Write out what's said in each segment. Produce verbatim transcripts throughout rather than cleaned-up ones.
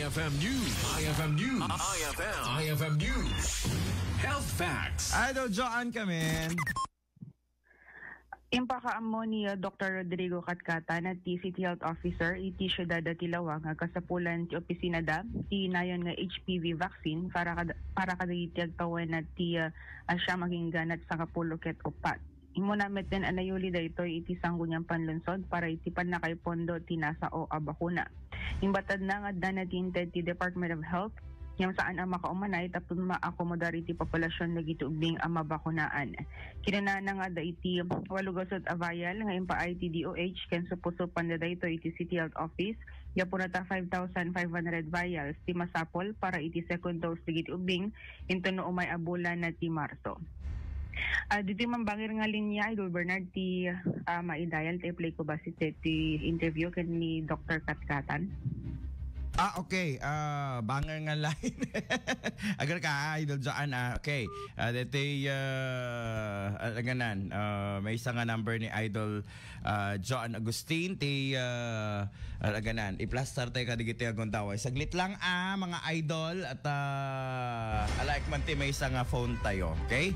I F M News. I F M News. I F M. I F M News. Health Facts. Idol Joan ka, man. Impakaammo ni, uh, Doktor Rodrigo Katcatan, ti City Health Officer iti siudad ti Laoag, nga kasapulan ti opisinada ti nayon nga H P V vaccine para kad-, para kadagiti agtawen ti, uh, siam agingga sangapulo ket uppat. Immuna metten a nayuli daytoy iti Sangguniang Panlungsod para iti pannakaipondo ti nasao a bakuna. Imbatadna nga addana ti inted ti Department of Health ngem saan a makaumanay tapno maakomodar iti populasyon dagiti ubbing a mabakunaan. Kinunana nga adda iti walo gasut a vial nga impaay ti D O H ken supusupanda daytoy iti City Health Office. Gapuna ta five thousand five hundred vials ti masapul para iti second dose dagiti ubbing inton no umay a bulan na ti Marso. Ah, ditoy mambangir nga linya, Idol Bernard, ti, ah, maidayal ti play ko base ti, ti interview ken ni Doktor Katcatan. Ah, okay. Ah, banger nga line. Agar ka, ah, Idol Joan, ah, okay. Ah, ditoy, ah, ah, aganan, ah, maysa nga number ni Idol, ah, Joan Agustin, ti, ah, alaganan. Iplastar tayo kadigiti agundaway. Saglit lang, ah, mga idol, at, ah, alaek man ti maysa nga phone tayo, okay?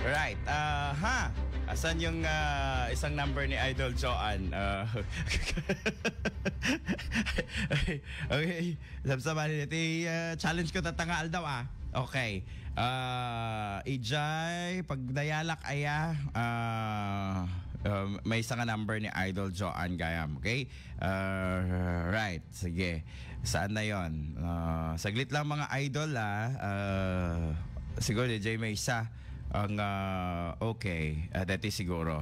Right. Ah, ha? Asan yung, ah, isang number ni Idol Joan? Ah, okay. Sabsabali, iti, ah, challenge ko tatta nga aldaw, ah. Okay. Ah, ijay, pagdayalak aya, ah, um, maysa nga number ni Idol Joan gayam, okay? Ah, right, sige. Saan na yon? Ah, saglit lang, mga idol, ah. Ah, siguro, ijay maysa ang, ah, okay. Ah, dati siguro.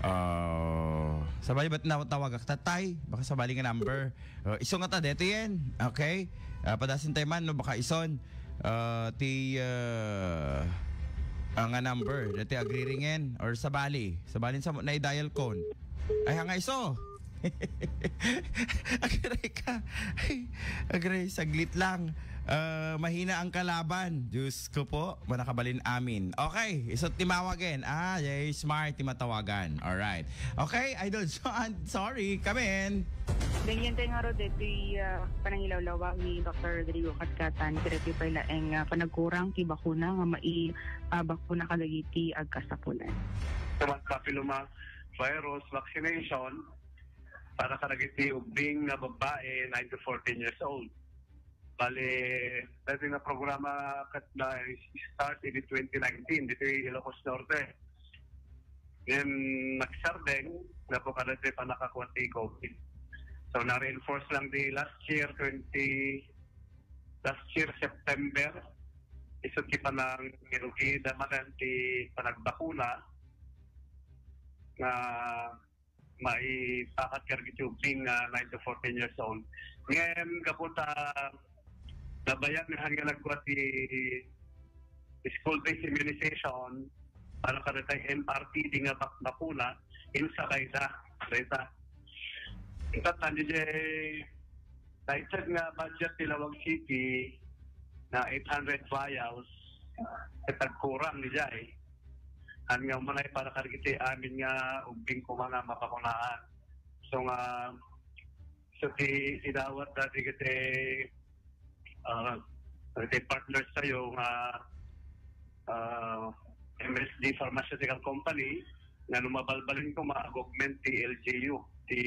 Ah, sabali ba't natawagak tatay? Baka sabali nga number. Ah, iso nga ta, dati yan. Okay? Ah, padasin tayo man, no? Baka ison. Ah, ti, ah, ah, nga number. Dati agriringen. Or sabali. Sabali sa mo, na-dial kon. Ay, hanga iso. Agray ka. Ay, agray, saglit lang. Ah, mahina ang kalaban. Diyos ko po, manakabalin amin. Okay, iso ti mawagen. Ah, yay, smart ti matawagan. Alright. Okay, Idol John, sorry, come in. Denggen tayo nga, Rod, ito'y, ah, panangilawlawa ni Doktor Rodrigo Katcatan, kaya ito'y pala ang, ah, panagkurang ti bakuna nga mai-, ah, bakuna kadagiti agkasapulan. Human papilloma virus vaccination para kadagiti ubbing nga babbai nine to fourteen years old. Bali, dati nga programa ket na-start idi twenty nineteen ditoy Ilocos Norte. Then, nagsardeng, gapu kadagiti pannakakua ti covid. So, na-reinforce lang di last year, twenty, last year, September, isu ti panangirugi da manen ti panagbakuna nga maipakat kadagiti ubbing nga nine to fourteen years old. Ngem, gapu ta nabayag nga hanggang nagkuha ti school-based immunization para kadagiti M R T D nga bak-, bakuna, insakay da, reta. Ita tandi jay, dayta nga budget ti Laoag City na eight hundred vials, ket agkurang ni jay. Haan nga umanay para kadagiti amin nga ubbing koma nga mabakunaan. So nga, so ti idawat dati kadagiti, ah, kadagiti partners tayo nga, ah, M S D Pharmaceutical Company, nga no mabalbalin koma, ag-augment ti L G U, ti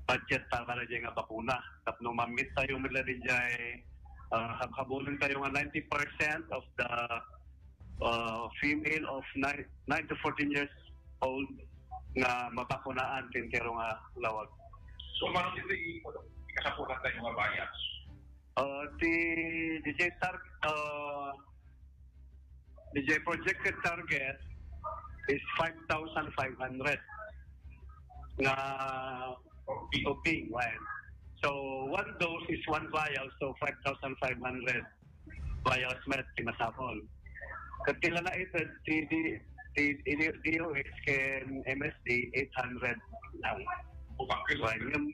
budget para kadagiti nga bakuna. Tapno ma-meet tayo met la dijay, ah, habhabulen tayo nga ninety percent of the, ah, female of nine, nine to fourteen years old nga mabakunaan ti entero nga Laoag. So, mano ti ikasapulan tayo nga bias? Ah, ti D J tar-, ah, D J projected target is five thousand five hundred nga ubbing, well. So, one dose is one vial, so five thousand five hundred vials met ti masapul. Ket ti nalaited ti, ti, ti, ti D O H ken M S D, eight hundred lang. Well, ngem,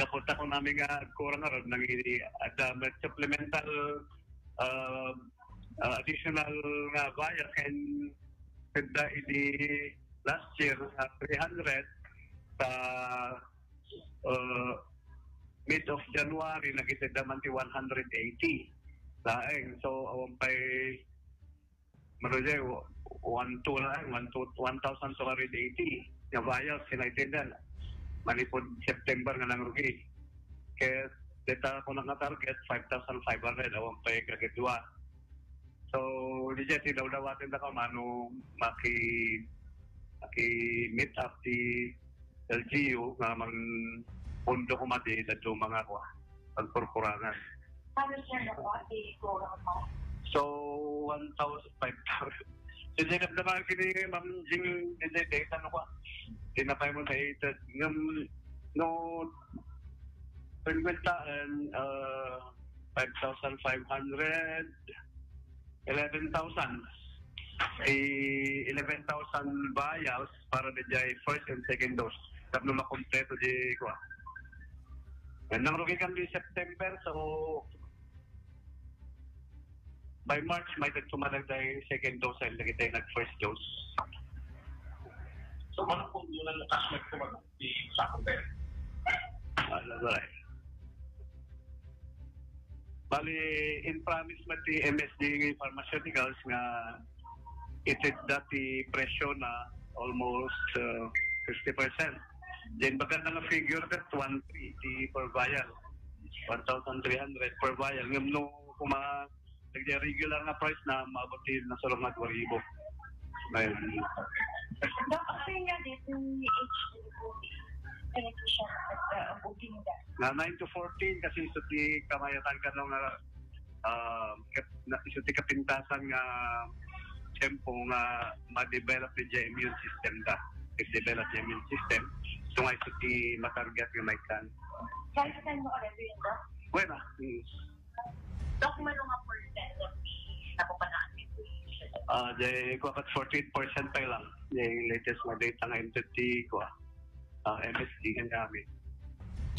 Kapag ako namin nga agkurang nga ron, nang ini, ada met supplemental, ah, ah, additional nga vial, ken pwede idi last year, ah, three hundred, sa, ah, mid of January, nagitid naman ti one hundred eighty. Laeng, so, awan pa'y Maruja, one two lang, one two, one thousand two hundred eighty. Nga vials, kinaitindan. Manipod September nga nangrugi. Kaya, deta ko nga target, five thousand five hundred, awan pa'y kagidwa. So, di dyan, tidawdawatin da ka, mano, maki, maki meet up ti L G U nga mang pundo ko madi, daduma nga ako, ah, pagpurpurangan. Paano siya nakuha? Di ko nakuha. So, one thousand five hundred. Hindi na naman kini Ma'am Jing, hindi, dahil ano ko, tinapay mo na eight, yung, no, twenty and, uh, five thousand five hundred, eleven thousand. Di eleven thousand vials para di jay first and second dose. Tapno makompleto di kuha. Nangrugi kami September, so by March, may nagtumalag tayo second dose and lagi tayo nag-first dose. So, ano po yun ang nakas nagtumalag di sa akin? Ano ba eh? Bali, in promise met ti M S D Pharmaceuticals nga itedda ti presyo na almost, uh, fifty percent. Then, baga na nga figure that one three eighty per vial. One thousand three hundred per vial. Ngem no, kuma, nagdi regular nga price na, maabot ti nasulong nga dua ribu. Ayun. Dok, ano nga dito ni H D po? Beneficial of the Ubinda. Na nine to fourteen kasi isu ti kamayatan kano nga, ah, kap-, na, isu ti kapintasan nga tempo nga ma-develop ti immune system da. If develop ti immune system, so nga isu ti matarget nga may kan. Kaya saan mo already yun, Dok? Bueno, mm. Dok, mano nga percent of the napapanaan ni Kuya? Ah, di ko akat forty-eight percent pa lang. Di latest nga data nga M T T ko, ah, M S D nga gamit.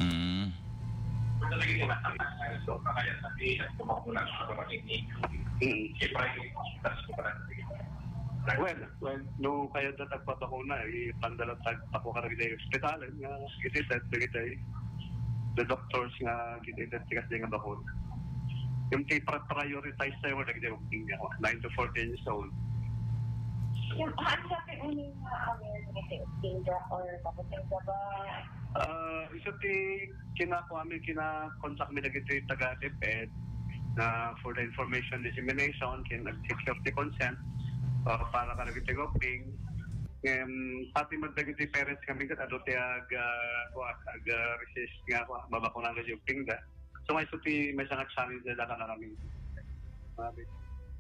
Mm. Talaga yung mataas. So, kaya sabi, at kumakulang sa kapatid ni Mm. Siyempre, mas, mas, Well, well, no, kaya da tagpabakuna, eh, pandala tagpako ka rin ospital, nga, iti, iti, iti, the doctors nga, iti, iti, tikas din nga bakuna. Yung ti-, pra-, prioritize tayo, wala kita yung nine to fourteen years old. Yung, ano sa akin, ano yung mga aware nito? Tinda or bakuna ba? Ah, isa ti kinako amin, kina-contact mi dagiti taga DepEd na for the information dissemination, kin ag-seek of the consent, uh, para kadagiti goping. Ngem, pati met dagiti parents kami ket adu ti ag, ah, kua, ag, ah, resist nga, kua, mabakunan nga goping da. So, nga isu ti maysa nga challenge da kanami. Grabe.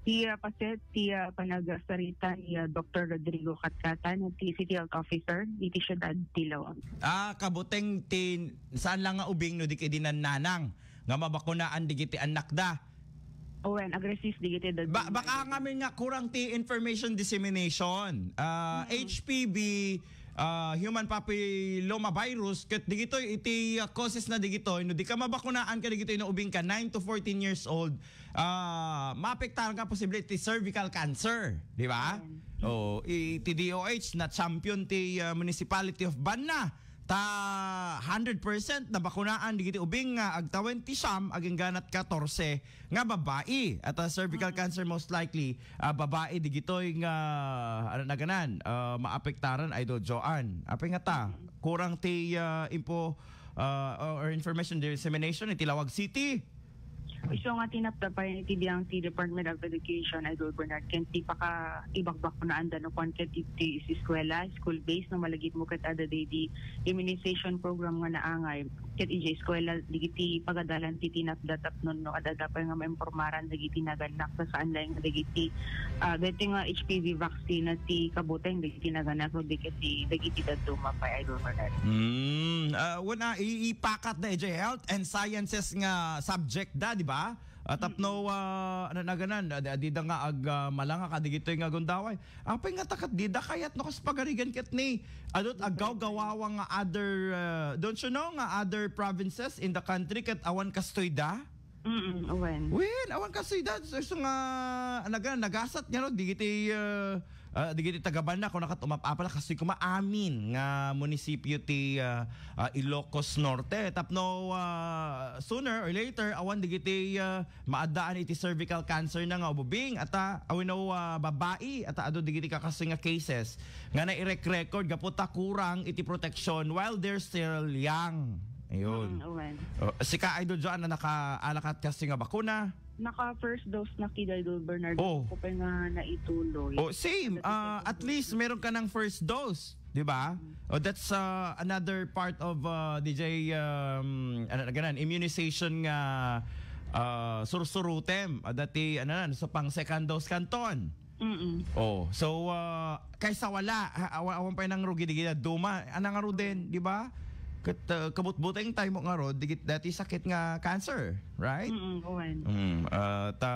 Ti, ah, paset, ti, ah, panagsarita ni, ah, Doktor Rodrigo Katcatan, ti City Health Officer iti siudad ti Laoag. Ah, kabuteng ti saan lang nga ubing no di kay di nannanang nga mabakunaan digiti annakda. Wen, agresif digiti dad-, Ba-, baka ngamin nga kurang ti information dissemination. Ah, Mm. H P V, ah, human papillomavirus, ket digitoy iti, ah, causes na digitoy, no di ka mabakunaan ka digitoy no ubing ka nine to fourteen years old, ah, maapektaran ka posible ti cervical cancer, di ba? Mm. Oo, iti D O H na champion ti, ah, Municipality of Banna. Ta hundred percent nabakunaan digiti ubing nga agtawen ti siam agingganat katorse nga babai. At, ah, cervical Mm. cancer most likely, ah, babai digitoy nga, ano na ganan, ah, maapektaran, Idol Joanne. Apay nga ta, Mm. kurang ti, ah, info, ah, or information dissemination iti Laoag City. Isu nga tinapda pay iti biang ti Department of Education, Idol Bernard, ken ti pakaibakbakunaan da no kuan ket iti eskuela, school-based, no malagipmo ket adda daydi immunization program nga naangay. Ket idiay eskuela, dagiti pagadalan ti tinapda tapno no adda pay nga maimpormaran dagiti nagannak, ta saan laeng nga dagiti, ah, daytoy nga H P V vaccine ti kabuteng dagiti nagannak, no di ket ti dagiti dadduma pay, Idol Bernard. Hmm, ah, wen, ah, i-, ipakat da idiay health and sciences nga subject da, di ba? Ah, tapno, ah, ano na ganan, adi, adida nga ag, ah, malanga kadigitoy nga gundaway. Apay nga takat dida kayat no kas pagarigan ket ni, adot aggawgawawa nga other, ah, don't you know, nga other provinces in the country ket awan kastoy da? Mm, awan. Wen, awan kastoy da. So, so nga, naga-, nagasat nga no, digiti, ah, ah, digiti tagabanna, kung nakat umap-apala, kastoy kuma amin nga munisipyo ti, ah, ah, Ilocos Norte. Tapno, ah, sooner or later, awan digiti, ah, maaddaan iti cervical cancer na nga ububing. Ata, awino, ah, babai, ata adu digiti kakastoy nga cases nga nairek-record gapu ta kurang iti protection while they're still young. Ayun. Mm, awan. Oh, sika, Idol Joan, na nakaalakat kasi nga bakuna? Naka first dose na ki, Idol Bernard. Oh. Ko pa nga naituloy. Oh, same. Kasi Ah, second at dose least na. Meron ka ng first dose, di ba? Mm. Oh, that's, uh, another part of, uh, D J, um, ano na ganan, immunization nga, uh, sursurutem. Ah, dati, ano na, sa pang second dose kanton. Mm-mm. Oh, so, ah, kaysa wala, ha, awa-, awan pay nang rugi di gina duma, anang nga ruden, di ba? Ket, ah, kabutbuteng tayo mo nga rod, digit dati sakit nga cancer, right? Mm-mm, awan. Mm, ah, ta,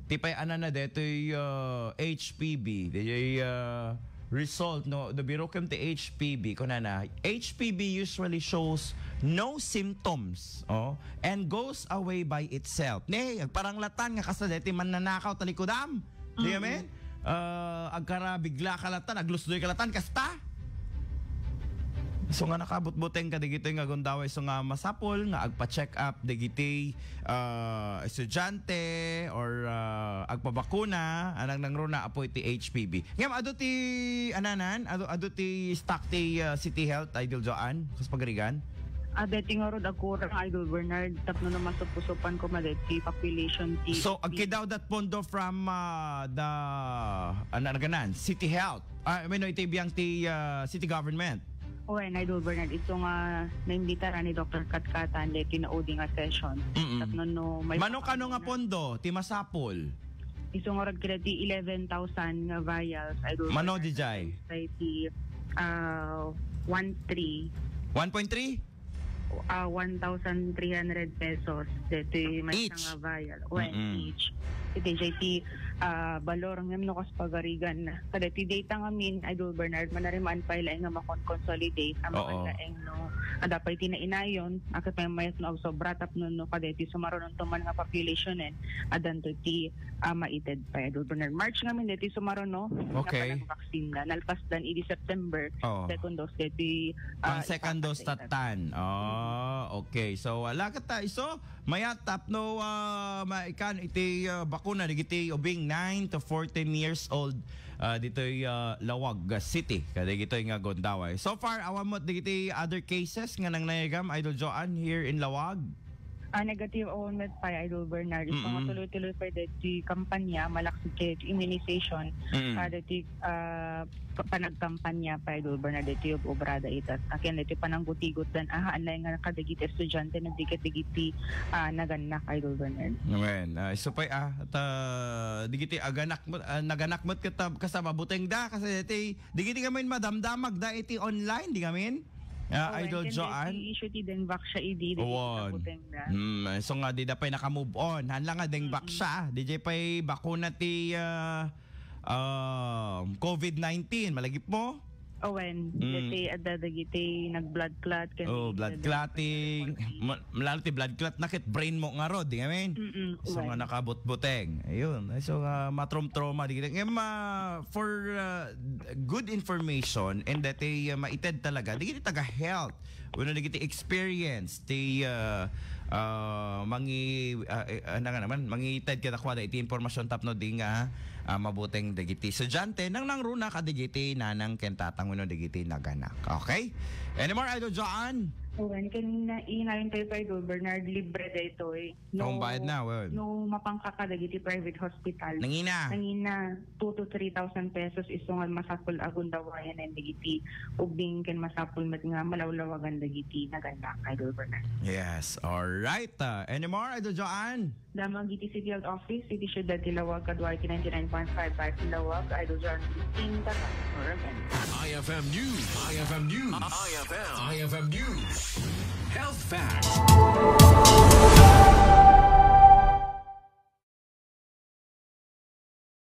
ti pay anana detoy, ah, H P V, detoy, ah, result, no, the Bureau kem ti H P V, kunana, H P V usually shows no symptoms, oh, and goes away by itself. Ne, agparanglatan nga kasta deti mannanakaw talikudam. Di Mm. amen? Ah, agkara bigla ka latan, aglusdoy ka latan, kasta? So nga nakabutbuteng ka digitoy nga gundaway, so nga masapul nga agpa-check up digiti, ah, estudiante or, ah, agpabakuna, anang nangruna apoy ti H P V. Ngem adu ti, ananan, adu, adu ti stock ti, ah, City Health, Idol Joan, kas pagarigan? Ah, deti nga rod agkurang, Idol Bernard, tapno no masupusupan ko ma deti population ti So, agkidaw dat pondo from, ah, the, ano, ano ganan, City Health. Ah, I mean, no, iti biyang ti, ah, city government. Wen, Idol Bernard, isu nga naimbitaran ni Doktor Katkatan, deti naudi nga session. Mm-mm. Tapno no may Mano kano nga pondo, ti masapul? Isu nga rod kida ti eleven thousand nga vials, Idol Mano, Bernard, Dijay? Sa iti, ah, one three. One point three? Ah, one thousand three hundred pesos. Detoy may Each? Nga vial. Wen, Mm-mm. Each. Iti J T, ah, balor ngem no kas pagarigan. Kada ti data ngamin, Idol Bernard, manarimaan pay laeng nga makon-consolidate, amangan Oo. Laeng no, adda pay ti nainayon, akat pay mayat no agsobra, tapno no, kada ti sumarunon to man nga population, eh, adanto ti, ah, maited pay, Idol Bernard. March ngamin, deti sumaruno, Okay. Nga panang vaccine na. Nalpas dan idi September, Oo. Second dose, deti, Pang ah, second dose ipapatay na. Tatan. Oh, okay. So, wala ka ta iso. Mayat tapno, ah, maikan iti, ah, bakuna digiti ubing nine to fourteen years old, ah, ditoy, ah, Laoag City. Kadigitoy nga gundaway. So far, awan met digiti other cases nga nangnayagam, Idol Joan, here in Laoag? Ah, negative awan met pay, Idol Bernard. Isu nga Mm-mm. tuloy-tuloy pay deti kampanya, malaksid kay immunization, Mm. ah, deti, ah, pa-, panagkampanya pay, Idol Bernard, deti ub-ubrada ita. Akin deti pananggutigot dan, aha, anay nga kadagiti estudiante, na di ket dagiti, ah, nagannak, Idol Bernard. Wen, ah, isu pay, ah, at, ah, digiti aganak met, ah, naganak met ket, ah, kasta mabuteng da, kasi deti, digiti ngamin madamdamag da iti online, di ngamin? Ah, Awan, Idol ken Joan? Deti issue ti Dengvaxia idi, deti Awan. Kabuteng na. Hmm, so nga, di da pay naka-move on. Han lang nga Dengvaxia, Mm-mm. ah. Di jay pay bakuna ti, ah, um, covid nineteen. Malagip mo? Awan, Mm. Deti adda dagiti nag-blood clot, ken Oh, dagiti blood nag-, clotting. Ma-, lalo ti blood clot na ket brain mo nga rod, di ngamin? Mm-mm, So nga awan. Nakabutbuteng. Ayun. So nga matromtroma, di kita. Ngem, ah, for, ah, good information, and that ay, ah, maited talaga, digiti taga-health, wenno digiti experience, ti, ah, ah, mangi-, ah, eh, ano nga naman, mangited kadakuada iti impormasyon tapno di nga, ah, mabuteng dagiti estudiante, nang nangruna kadigiti nanang ken tatang wenno digiti naganak. Okay? Anymore, Idol Joan? Wen, ken na-, inayon tayo kay Idol Bernard, libre daytoy. No, Kung bayad na, well. No, mapangkaka dagiti private hospital. Nangina. Nangina, two to three thousand pesos isu nga masapul a gundawayan dagiti ubing ken masapul met nga malawlawagan dagiti naganda, Idol Bernard. Yes, all right. Uh, any more, Idol Joanne? Damag iti City Health Office, iti Siudad ti Laoag, kaduay ti ninety-nine point five Vice Laoag, Idol Joanne Tinta, Oregon. I F M News. I F M News. I F M. I F M News. Health Facts.